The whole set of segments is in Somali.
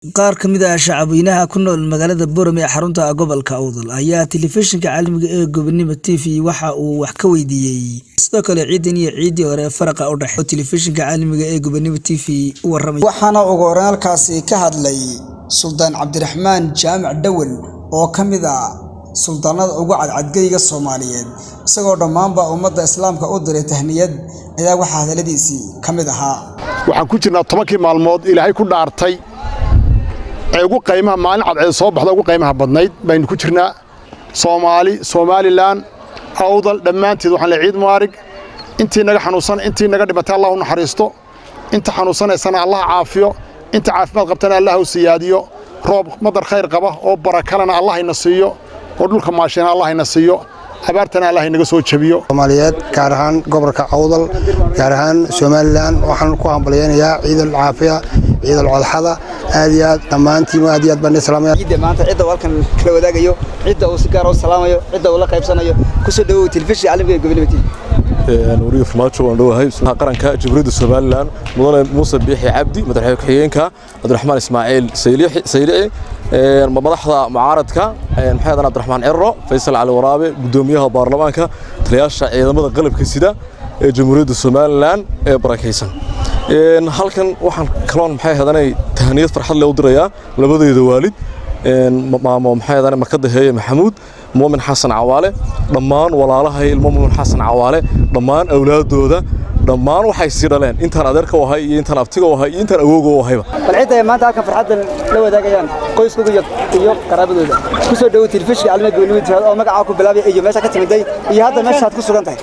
Qaar ka mid ah shacabweynaha ku nool magaalada Boorame ee xarunta gobolka Awdal ayaa telefishinka caalamiga ee Gobonimo TV waxa uu wax ka weydiiyey sidoo kale ciidan iyo ciidii hore faraqa u dhexeeya. Telefishinka caalamiga ee Gobonimo TV u waramay. Waxaana ugu horreyn halkaasi ka hadlay Suldaan Cabdiraxmaan Jaamac Dhawal oo ka mid ah suldaanada ugu cadcadgeyga Soomaaliyeed, isagoo dhammaanba ummadda islaamka u diray tahniyad ayaa waxaa hadalladiisii ka mid ahaa. Waxaan ku jirnaa 10kii maalmood Ilaahay ku dhaartay ee ugu qiimaha, maalin cadceed soo baxda ugu qiimaha badnayd baynu ku jirnaa. Soomaali, Somaliland, Awdal dhammaanteed waxaan leeyahay ciid mubaarig. Intii naga xanuunsan, intii naga dhimatay, Allah u naxariisto. Inta xanuunsanaysana Allah caafiyo, inta caafimaad qabtana Allah u siyaadiyo. Roob madar khayr qaba oo barakalana Allah ina siiyo, oo dhulka maashina Allah ina siiyo, abaartana Allah inaga soo jabiyo. Soomaaliyeed, gaar ahaan gobolka Awdal, gaar ahaan Somaliland, waxaan ku hambalyaynayaa Ciidal Caafiya, Ciidal Codxada. Aad iyo aad dhammaantiin aad iyo aad baan islaamaya. Ciidda maanta cidda uu halkan kala wadaagayo, cidda uu si gaar ah u salaamayo, cidda uu la qaybsanayo, ku soo dhawow telefishinka caalamiga ee Gobonimo TV. Wariye Farmaajo, waan dhowahay. Qaranka Jamhuuriyadda Somaliland, Mudane Muuse Biixi Cabdi, madaxweyne ku-xigeenka Cabdiraxmaan Ismaaciil Saylici, madaxda mucaaradka Maxamed Cabdiraxmaan Ciro, Faysal Cali Waraabe, gudoomiyaha baarlamaanka, taliyaasha ciidamada qalabka sida ee Jamhuuriyadda Somaliland ee barakaysan. Halkan waxaan kaloon maxay ahadanay tahniyad farxad leh u dirayaa labadayda waalid, maamo maxay ahadanay Markada Heeye Maxamuud Muumin Xasan Cawaale, dhammaan walaalahay ilmo Muumin Xasan Cawaale, dhammaan awlaadooda, dhammaan waxay sii dhaleen, intaan adeerka u ahay iyo intaan abtiga u ahay iyo intaan awowga u ahayba. Bal cidda ay maanta halkan farxaddan la wadaagayaan qoyskooda iyo qaraabadooda, ku soo dhawow telefishinka caalamiga Gobonimo TV oo magacaa ku bilaabay iyo meesha ka timiday iyo hadda meeshaad ku sugan tahay.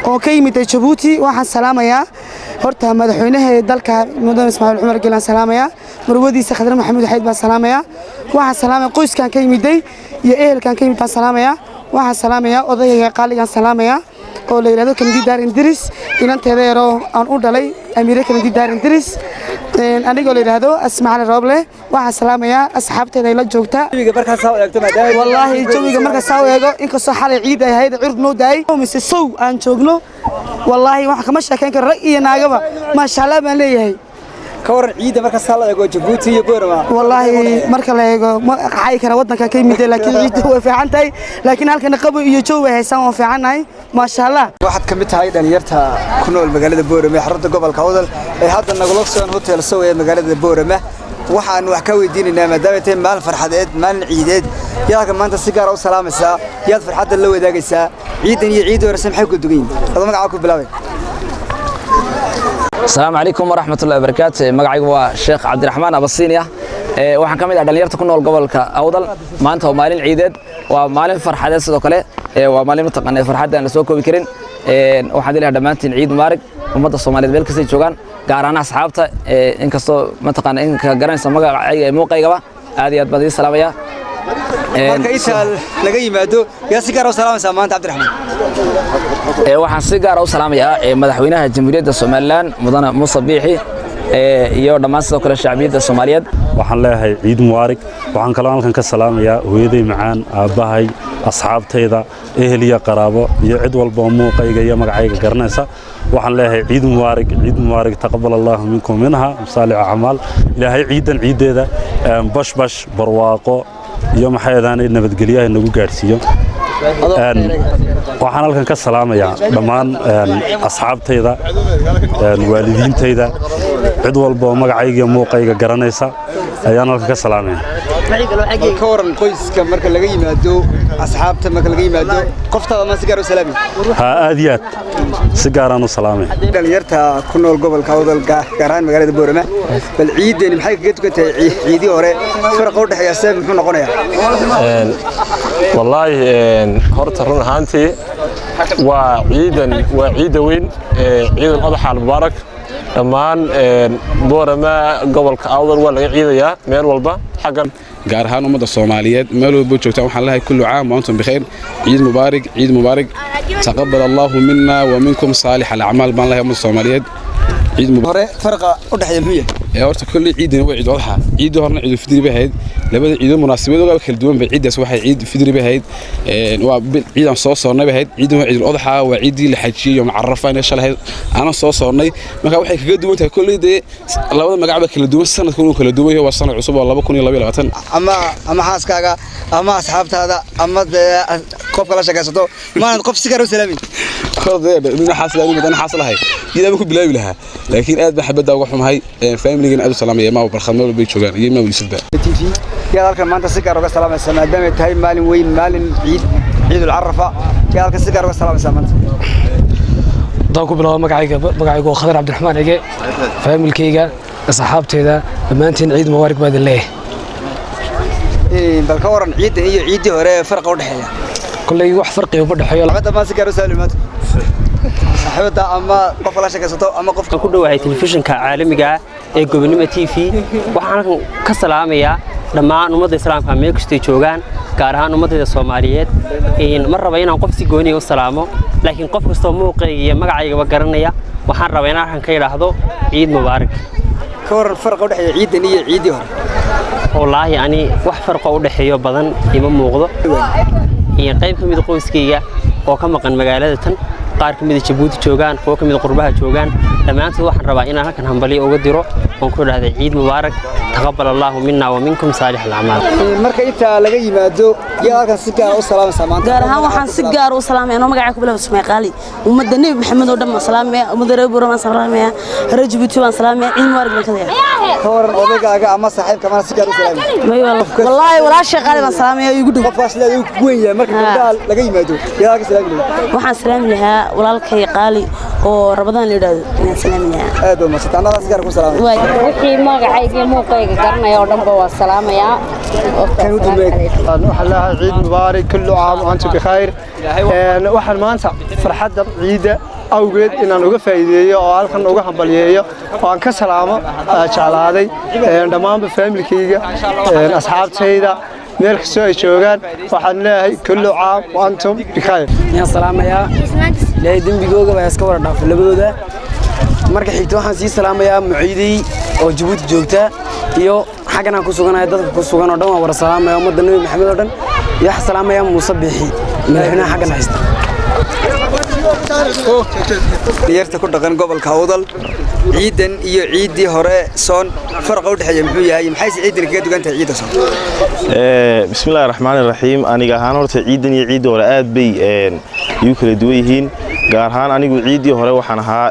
Oo ka yimid Jabuuti. Waxaan salaamayaa horta madaxweynaha dalka, Mudane Ismaaciil Cumar Geelaan salaamayaa, marwadiisa Khadre Maxamuud Xayd baan salaamayaa. Waxaan salaamaya qoyskan ka yimiday iyo ehelkan ka yimid baan salaamayaa. Waxaan salaamayaa odayga qaaligaan salaamayaa oo la yidhahdo Kanadi Daarin Diris, inanteeda yaroo aan u dhalay, Amiire Kanadi Daarin Diris, anigoo la yidhaahdo Asma Cali Rooble. Waxaan salaamayaa asxaabteeda ay la joogta. Wallaahi jawiga markaa saa u eego, inkastoo xalay ciid ay ahayd, curd noo daayay mise sow aan joogno, wallaahi waxaan kama sheekayn karo, rag iyo naagaba maasha Allah baan leeyahay. Ka waran ciidda marka saa la eego Jabuuti iyo Boorama? Wallaahi marka la eego ma qaxay kara wadanka ka yimid, laakiin ciidda way fiican tahay, laakiin halkan qabow iyo jawi way haysaan, waan fiicannahay, maasha Allah. Waxaad ka mid tahay dhalinyarta ku nool magaalada Boorama ee xarunta gobolka Awdal ee hadda nagula sugan Hotel Sow ee magaalada Boorama. Waxaan wax ka weydiinaynaa, maadaama tahay maalin farxadeed, maalin ciideed, yaad halkan maanta si gaar ah u salaamaysaa, yaad farxadda la wadaagaysaa, ciidan iyo ciidii hore maxay ku dugan yihiin, adoo magacaa ku bilaabay? Asalaamu calaykum waraxmatullahi wabarakaatu. Magacaygu waa Sheekh Cabdiraxmaan Abasiiniya. Waxaan ka mid ah dhalinyarta ku nool gobolka Awdal. Maanta waa maalin ciideed, waa maalin farxadeed, sidoo kale waa maalin mataqaanaa farxadda aan la soo koobi karin. Waxaan leeyahay dhammaantiin ciid mubaarak, ummadda Soomaaliyeed meel kastay joogaan, gaar ahaan asxaabta, inkastoo mataqaanaa inka garanaysa magacayga ee muuqaygaba, aad iyo aad baan idiin salaamayaa. Marka inta laga yimaado, yaa si gaar ah u salaamaysaa maanta, Cabdiraxmaan? Waxaan si gaar ah u salaamayaa madaxweynaha Jamhuuriyadda Somaliland, Mudane Muuse Biixi, iyo dhammaan sidoo kale shacbiyadda Soomaaliyeed. Waxaan leeyahay ciid mubaarig. Waxaan kaloo halkan ka salaamayaa hooyaday macaan, aabbahay, asxaabtayda, ehel iyo qaraabo iyo cid walba oo muuqayga iyo magacayga garanaysa. Waxaan leeyahay ciid mubaarig, ciid mubaarig, taqabbal Allahu minkum minha masaalix acmaal. Ilaahay ciidan ciideeda bashbash, barwaaqo iyo maxay ahaanay nabadgelyaha nagu gaadhsiiyo. Waxaan halkan ka salaamayaa dhammaan asxaabtayda, waalidiintayda, cid walba oo magacayga iyo muuqayga garanaysa ayaan halkan ka salaamaya. Ka waran qoyska marka laga yimaado, asxaabta marka laga yimaado, qoftaada ma si gaar u salaami? Ha, aad iyo aad si gaaraan u salaamaya. Dhalinyarta ku nool gobolka Awdal, gaar ahaan magaalada Boorama, bal ciidani maxay kaga dukan tahay ciidii hore? Faraqa u dhexeeya see muxuu noqonayaa? Wallaahi horta run ahaantii waa ciidan, waa ciidda weyn, Ciidan Adxa almubaarak. Dhammaan Boorama, gobolka Awdal waa laga ciidayaa meel walba xaggan. Gaar ahaan ummadda Soomaaliyeed meel walba joogtaan, waxaan leeyahay kullu caam wa antum bikhayr, ciid mubaarak, ciid mubaarak, taqabbal Allahu minna wa minkum saalix al-a'maal baan leeyahay ummadda Soomaaliyeed, ciid mubaarak. Hore faraqa u dhaxeeya muxuu yahay? Horta kulli ciidina waa Ciid Adxa, ciidii horena Ciid Fitri bay ahayd. Labada ciido munaasabadooda kala duwan bay. Ciidaas waxay ciid fidri bay ahayd, waa ciidan soo soonnay bay ahayd. Ciidan waa ciidul adxa, waa ciidii la xajiyey iyo macarafa inay shalay aanan soo soonnay. Marka waxay kaga duwan tahay kolley dee labada magac ba kala duwan, sanadkan uu kala duwan yahay, waa sanad cusub oo 2022. Ama xaaskaaga ama asxaabtaada ama dee qofka la sheekaysato, maanad qof si gaar u salaamin? Xaas lahay iyadaaba ku bilaabi lahaa, laakiin aad baa xabadda uga xumahay. Familigan aad u salaamaya, maama Barkhad meel bay joogaan iyo maama Yuusufba. TV yaad halkan maanta si gaar uga salaamaysaa, maadaama ay tahay maalin weyn, maalin ciid, ciidul carafa? Yaad halkan si gaar uga salaamaysaa maanta? Haddaan ku bilaabo magacayga, magacaygu waa Khadar Cabdiraxmaan Cige. Faamilkayga, asxaabteeda, dhammaantiin ciid mubaarak baa idin leeyahay. Bal ka waran ciidan iyo ciiddii hore farqa u dhexeeya? Kolley wax farqiga uma dhexeeyo. Xabadda maa si gaar u salaami maanta, saaxiibada ama qofka la sheekaysato ama qofka ku dhowahay telefishinka caalamiga ah ee Gobonimo TV. Waxaan halkan ka salaamayaa dhammaan ummadda islaamka meel kastay joogaan, gaar ahaan ummadda Soomaaliyeed. Ma raba inaan qof si gooni u salaamo, laakiin qof kastoo muuqayga iyo magacaygaba garanaya waxaan rabaa inaan halkan ka idhaahdo ciid mubaarak. Ka waran farqa u dhexeeya ciidan iyo ciiddii hore? Wallaahi ani wax farqo u dhexeeyo badan ima muuqdo. Qayb ka mid qoyskayga oo ka maqan magaalada tan, qaar ka mid Jabuuti joogaan, kuwo ka mid qurbaha joogaan, dhammaantood waxaan rabaa inaan halkan hambalyo uga diro oon ku idhaahda ciid mubaarak, taqabbal allaahu minna wa minkum saalix alacmaal. Marka intaa laga yimaado, yaa halkan si gaar u salaamaysaa maanta? Gaar ahaan waxaan si gaar u salaamaya anoo magacaa ku bilaabo Sumay Qaali, ummadda Nebi Maxamed oo dhan baan salaamaya, ummadda reer Buura baan salaamaya, reer Jabuuti baan salaamaya. Ciid mubaarak baan ka leeyahay. Ka waran odaygaaga ama saaxiibka mana si gaar u salaamaya? Wallaahi walaashay qaali baan salaamaya igu dhow. Qofkaas leeyahay uu weyn yahay. Marka gabdhaha laga yimaado, yaa halkan salaami lahayd? Waxaan salaami lahaa walaalkay qaali oo Rabadaan la yidhaahdo inaan salaami lahaa. Aad baa mahadsantahay, annagaa si gaar ku salaamay. Wixii magacayga iyo muuqayga garanaya oo dhanba waa salaamayaa. Waxaan leeyahay ciid mubaarak, kullu caam wa antum bikhayr. Waxaan maanta farxadda ciidda awgeed inaan uga faa'iideeyo oo halkan uga hambalyeeyo oo aan ka salaamo jeclaaday dhammaanba faamilkayga, asxaabtayda meel kastoo ay joogaan. Waxaan leeyahay kullu caam wa antum bikhayr. Yaan salaamayaa, Ilaahay dembigooga baa iska wada dhaafay labadooda. Marka xigta waxaan sii salaamayaa muciidey oo Jabuuti joogta iyo xaggan aan ku suganahay dadka ku sugan oo dhan waan wada salaamaya, ummadda Nebi Maxamed oo dhan. Iyo waxaan salaamayaa Muuse Biixi, madaxweynaha xaggan haysta. Dhalinyarta ku dhaqan gobolka Awdal, ciidan iyo ciiddii hore soon farqa u dhexeeya muxuu yahay? Maxayse ciidan kaga duwan tahay ciidda soon? Bismillahi raxmaani raxiim. Aniga ahaan horta ciidan iyo ciiddii hore aad bay igu kala duwan yihiin. Gaar ahaan anigu ciiddii hore waxaan ahaa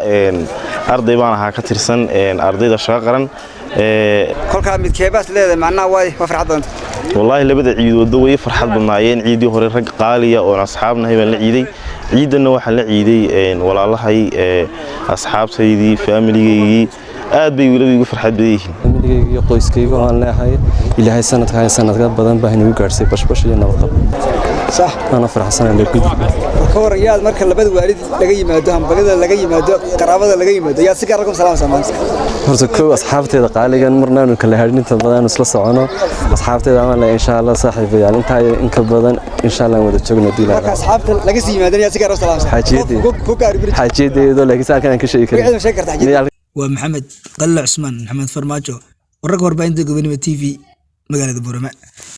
arday baan ahaa ka tirsan ardayda shaqo qaran. Kolkaa midkeebaas leedahay macnaha waa farxad badanta? Wallaahi labada ciidoodba way farxad badnaayeen. Ciiddii hore rag qaaliya oon asxaabnahay baan la ciiday. Ciidanna waxaan la ciiday walaalahay, asxaabtaydii, faamiligaygii. Aad bay weliba igu farxad badan yihiin. Familigayga iyo qoyskayga waxaan leeyahay Ilaahay sanadkan sanadka badan baa inagu gaadhsiiyey bashbash iyo nabadqab. Sax. Ana faraxsanahay gud. Ka waran yaad marka labada waalid laga yimaado, hambalida laga yimaado, qaraabada laga yimaado, yaad si gaar ah ku salaamaysaa maanta? Horta kow asxaabteeda qaaligan marnaanu kala hadhin, inta badan isla socono asxaabteeda amaan le insha Allah saaxiibayaal intaa iyo in ka badan insha Allah aan wada joogno hadii Marka asxaabta laga sii yimaadana, yaad si gaar ah u salaamaysaa? Xaajiyadeedo, laakiin saalkan aan ka sheegi karin. Magaceeda ma sheegi kartaa xaajiyadda? Waa Maxamed Qalle Cusmaan, Maxamed Farmaajo, wararka warbaahinta Gobonimo TV, magaalada Boorama.